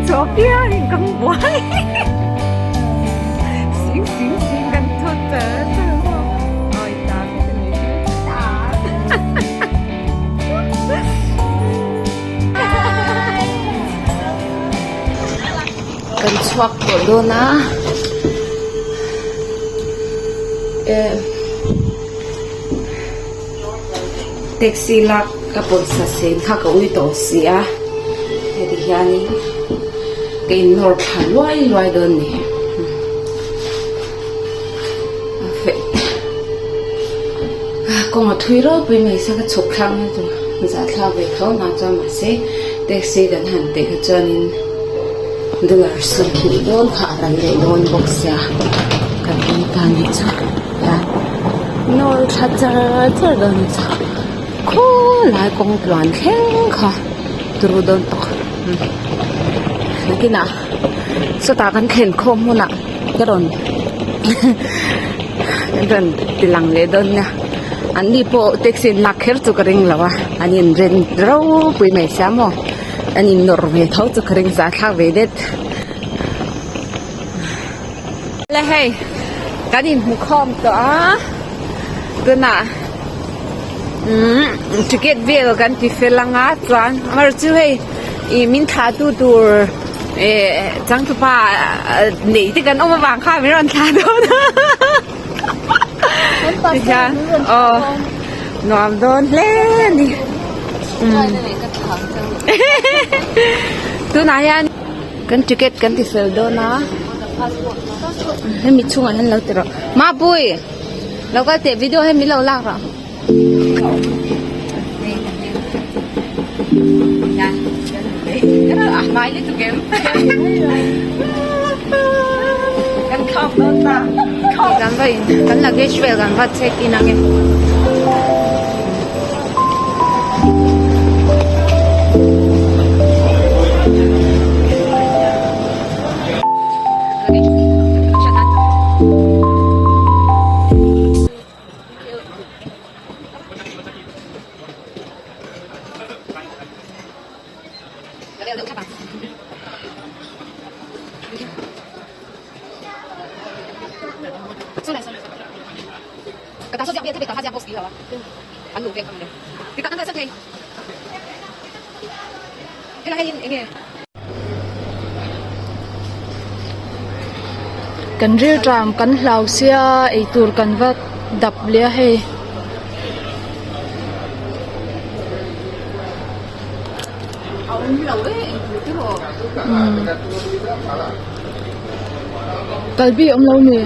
chhuah piangin kan buai sing sing sing kan thawt char char maw awi ta ka ti mai ta. Kan chhuak tawh dawn a eh taxi lak ka pawisa sen kha ka ui tawh si a heti hianin ka in nawr thla luai luai dawn a ni kawng a thui ropui mai se ka chhuk thlak na tur zahthlak ve tho na chuan mahse taxi kan han tih kha chuanin dollar 20 dawn kha a ral leh dawn bawk sia kan en ta ni chu nawr tha char char dawn a ni chu khawlai kawng tluan thleng kha turu dawn tawk nakinah sawtah kan thlen khawm hunah ka rawn kan rawn ti lang leh dawn nia an ni pawh taxi an lak kher chu ka ring lo a an in ren ropui mai sia maw an in nawr ve tho chu ka ring zahthlak ve det. Le hei kan inhmu khawm tawh a tunah umm ticket vel kan ti fel anga chuan amaherawh chu hei ih min thlah tu tur eh changtupa neih te kan awm avang khan min rawn thlah dawn a tihian aw nuam dawn hle a ni tunah hian. Kan ticket kan ti fel dawn a hemi chhungah hian lo ti rawh mapui lo kal teh video hi min lo lak rawh kan va in kan luggage vel kan va check in ang e. Kan rilṭam kan hlau sia eitur kan va dap leh a hei. Kalbi a awm lo mi?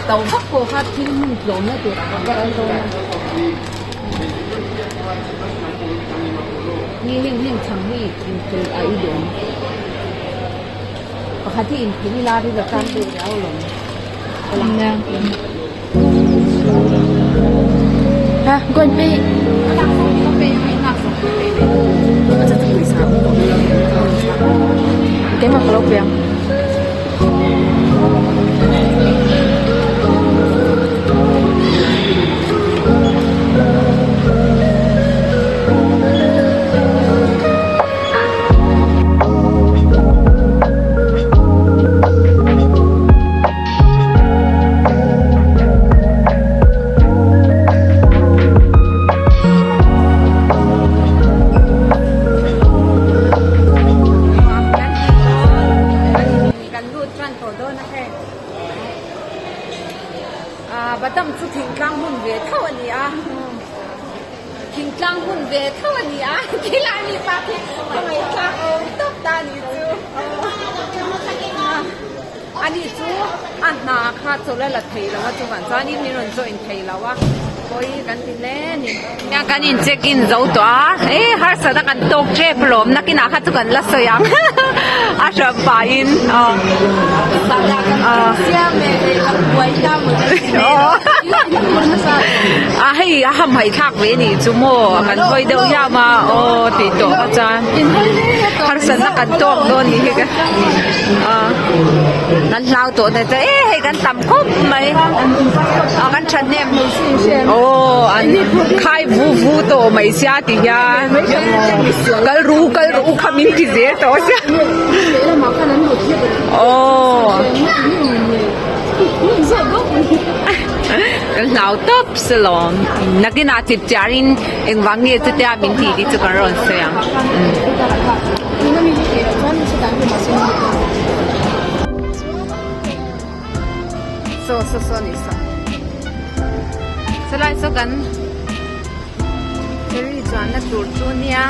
To vak pawh kha thil hmun tlawmna tur a awm dawn a ni heng heng chhang hi inkhel a i duh awm pakhat hi inkhel ila ri la tan deuh riau alawm Ha go and pay. Keimah ka lo pe ang. Kan lut tan tawh dawn a hei ah badam chu thingtlang hun ve tho a ni a thingtlang hun ve tho a ni a khilai mi pa khi ka ngaihthlak awm tawp ta a ni chu ani chu a hna kha chawlh a la thei lo a chuvang chuanin min rawn join thei lo a pawi kan ti hle a ni. Nia kan in check in zo tawh a eh harsat a kan tawk tep lawm nakinah kha chu kan la sawi ang a hran pahin aw. A hei a hamhaih thlak ve nih chu maw kan hawi deuh hiam a aw tih tawh kha chuan harsatna kan tawk dawn nih hi ka a kan hlau tawh na chuan e hei kan tam khawp mai a kan thahnem aw an khai vu vu tawh mai sia ti hian kal ru kal ru kha min ti zel tawh sia aw. Kan hlau tawp silawm. Nakinah chip chiarin engvang nge chutia min tih tih chu kan rawn sawi ang. Saw saw saw ni saw. Sawlai saw kan ferry chuanna tur chu nia.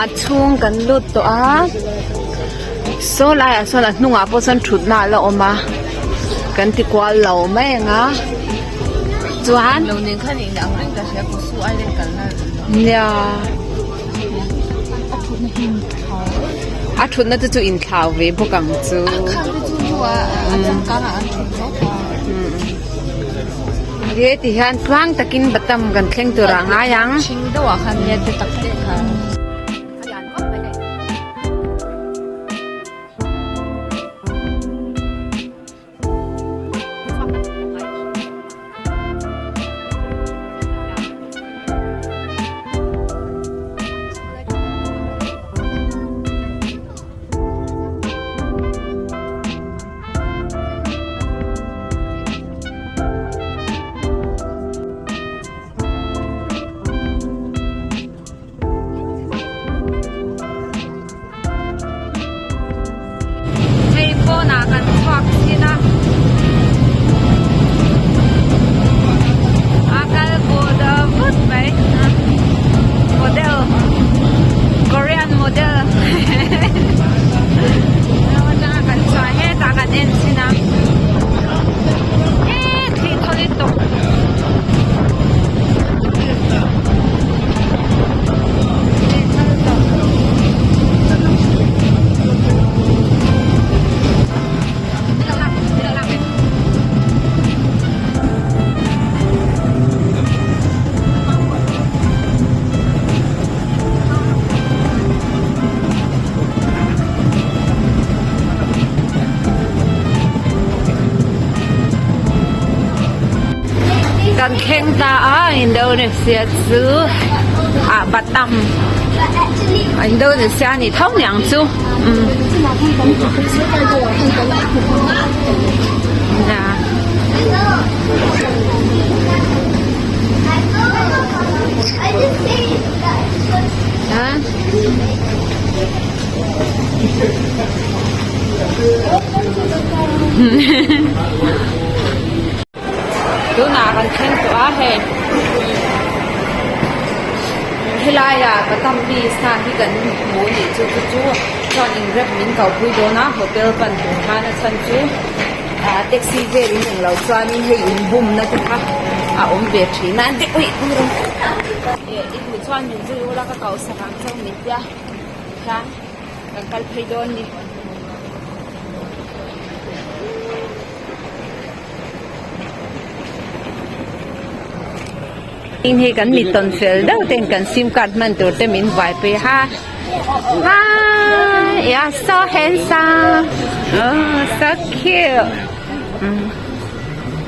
A chhung kan lut tawh a saw laiah sawn a hnungah pawh sawn thutna a la awm a kan ti kual lo mai ang a chuan nia a thutna te chu inthlau ve bawk ang chu he ti hian tluang takin batam kan thleng tur ah ngai ang. Hei pawnah kan chhuak thin a, a kal but vut mai model Korean model atanga kan chhuah hetah kan en thin a e thli thaw lutuk. Kan thleng ta a Indonesia chu ah Batam Indonesia a ni tho niang chu umm Tunah kan thleng tawh a hei helaiah Batam mi sa hi kan hmu a nih chu chu chu chuan inrep min ko pui dawn a hotel pan tur khan a chhan chu ah taxi vel in englo chuanin hei inbumna te kha a awm ve thin a an ti ui i duh chuan min zui ula ka koh sak ang chauh min tia tikhan kan kal phei dawn a ni. Hei kan mi tawn fel deuh ten kan sim card hman tur te min vai pui ha hi you are so handsome oh so cute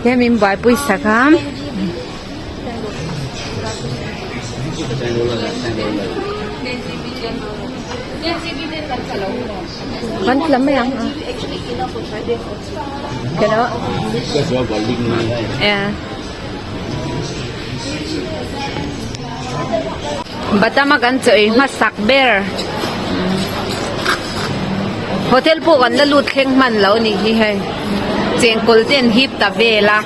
he min buaipui sak a. Kan tla mai ang a. Batam a kan chaw ei hmasak ber hotel pawh kan la lut thleng hman lo a nih hi hei chengkawl te an hip ta vel a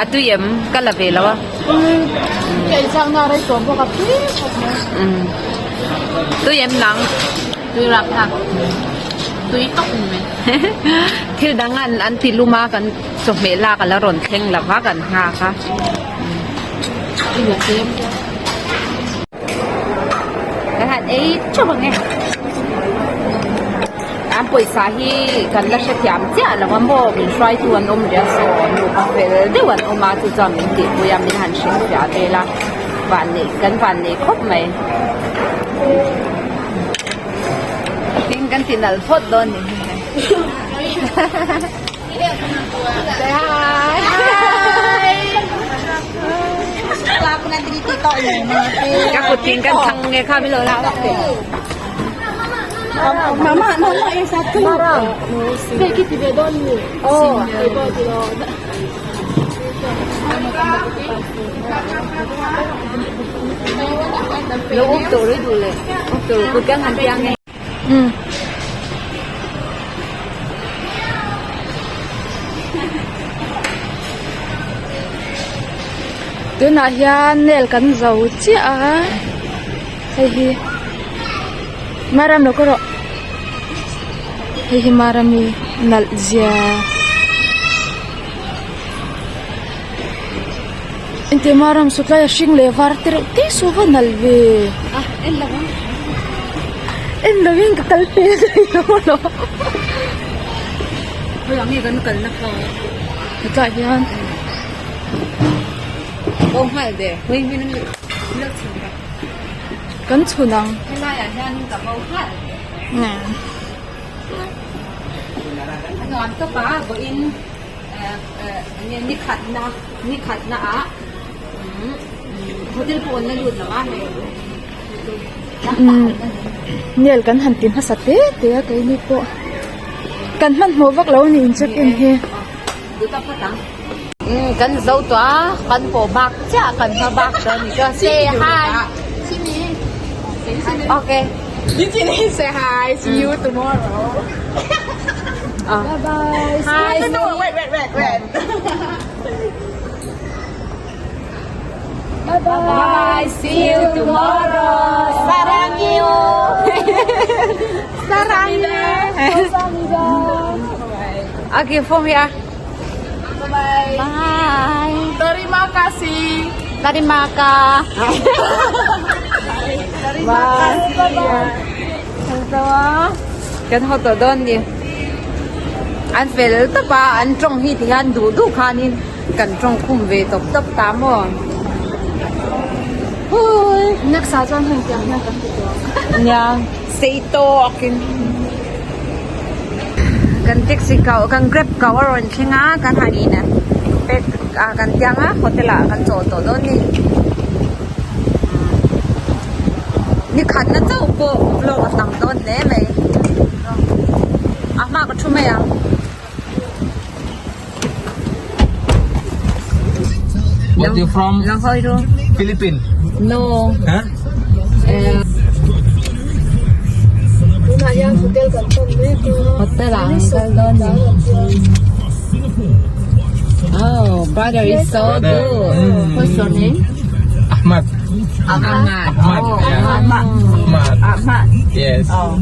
a tui em ka la ve lo a tui em nang tui rap thlak. Tui tawk ni mai. Thil dang an an ti lum a kan chawhmeh lak a la rawn thleng lo va kan nghak a. Kan han ei theuh ang e. An pawisa hi kan la hrethiam chiah lo a maw min hruaitu an awm rih a saw nupa fel deuh an awm a chu chuan min tihpui a min han hrilhfiah vel a vanneih kan vanneih khawp mai. Tin kan ti nalh phawt dawn ni hi hei. Say hi. Ka kut tin kan thang nge kha min lo la vak te. Mama, mama yang satu. Saya kita ve don ni. Oh. Lo up tur i duh le up tur kut kan han piang e. Um. Tunah hian nail kan zo chiah a hei hi Maram lo ka rawh hei hi Marami nalh zia. Engti mah ram sut lai a hring leh var te reuh te saw va nalh ve a en lo ang en lo in ka kal pe daih lo alawm khawiah nge kan kal na kha hetah hian aw nghal ve hawi hmin an lo chhun ka kan chhun ang helaiah hian ka bo nghal a nuam tawp a vawiin. Enge ni khatna ni khatna ah hotel pawh an la lut lo a hei nail kan han ti hmasa te te a keini pawh kan hmanhmawh vak lo a ni in check in hi. Kan zo tawh a kan pawh bak chiah kan hma bak tawh a ni chuan say hi okay. Say hi see you tomorrow bye bye hi no wait wait wait wait bye bye see you tomorrow sarangyo sarangyo okay from here bye bye bye terima kasih terima kasih terima kasih Kan haw tawh dawn ni. An fel tawp a, an tawng hi ti hian duh duh khanin kan tawng khum ve tawp tawp ta maw. Hui! Next ah chuan heng tiang hian kan ti tawh ang. Nia, sei tawkin. Kan taxi kau, kan grab kau a rawn thleng a, kan han in pack a kan tiang a, hotel ah kan chawl tawh dawn ni. Ni khatna chauh pawh vlog a tam dawn hle mai a hma ka thu mai ang. What you from? Lang hoi ru. Philippines. No. Huh? Tunah hian hotel kan pan mek a. Hotel ah an kal dawn ni. Oh, brother is so good. What's your name? Ahmad. Ahmad. Ahmad. Oh, yeah. Ahmad. Ahmad. Ahmad. Yes. Oh.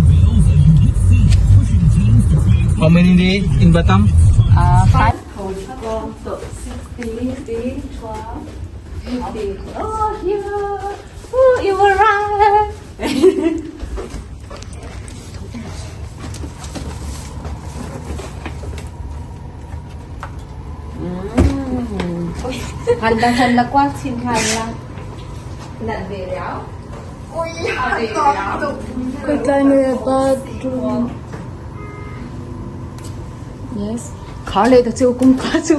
How many days in Batam? 5. 16, 12, 15. Oh, here. Oh, you were right. Han la han la kual chhin khan la nalh ve riau. Khawitlai nge bathroom yes khar leh ta chu kawngka chu.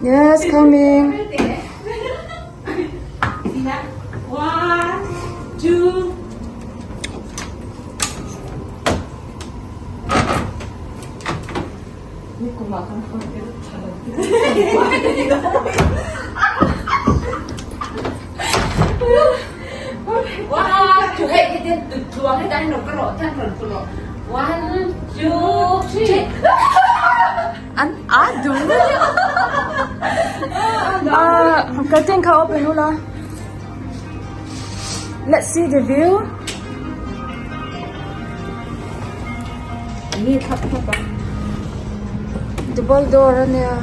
Yes coming. One, two. One, two, hey, hey, tluang he dai no ka rawh tan rawn phu lo. One, two, three. An a dum. Ah. Curtain kha open ula. Let's see the view. Mi thlap thlap a. Double door a nia.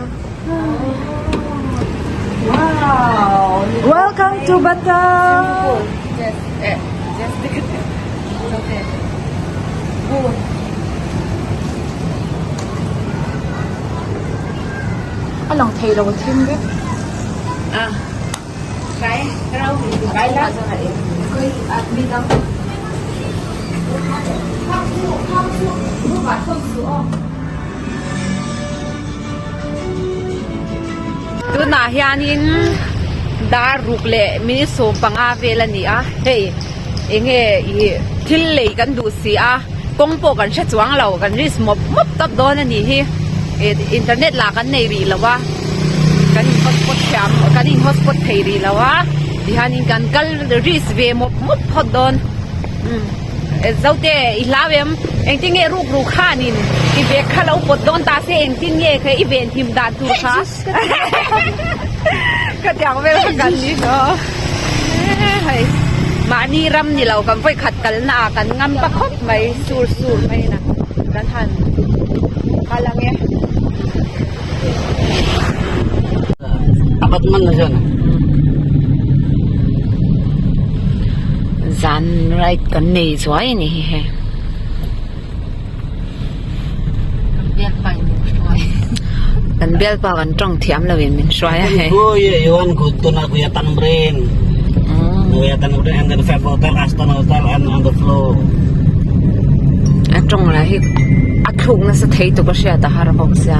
Wow! Welcome to Batam. Yes, eh, yes, okay. Good. A lang thei lo a thim vek. Ah. Kai, rau, kai la. Tunah hianin dar ruk leh minute 15 vel a ni a, hei enge ih thil lei kan duh si a, kawng pawh kan hre chuang lo, kan risk mawp mawp tawp dawn a nih hi, ih internet lah kan nei rih lo a, kan in hotspot thiam kan in hotspot thei rih lo a, tihianin kan kal risk ve mawp mawp phawt dawn. Zote i hlau em? Engtin nge ruk ruk khanin i bag kha lo pawt dawn ta se engtin nge kha i venhim dan tur kha? Ka tiang vel kha kan ni hlawh. Hei mahni ram ni lo kan vawi khat kalna ah kan ngam ta khawp mai sur sur mai na kan han kal ang e. Zan ride kan nei zuai a ni hi hei. Kan bialpa kan tawng thiam lo in min hruai a hei. A tawng lah hi a thluk nasa thei tuk a hriat a har bawk sia.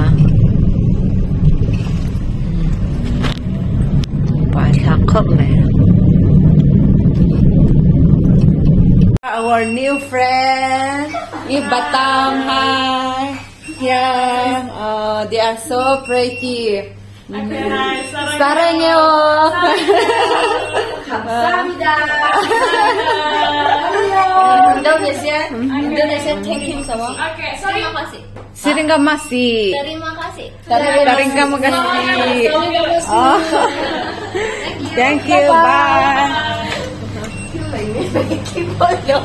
Pai thlak khawp mai. Our new friend i Batam hi. Yeah, oh, they are so pretty. Saranghaeyo. Indonesia, Indonesia, thank you sama. Terima kasih. Terima kasih. Terima kasih. Terima kasih. Oh. Thank you. Bye.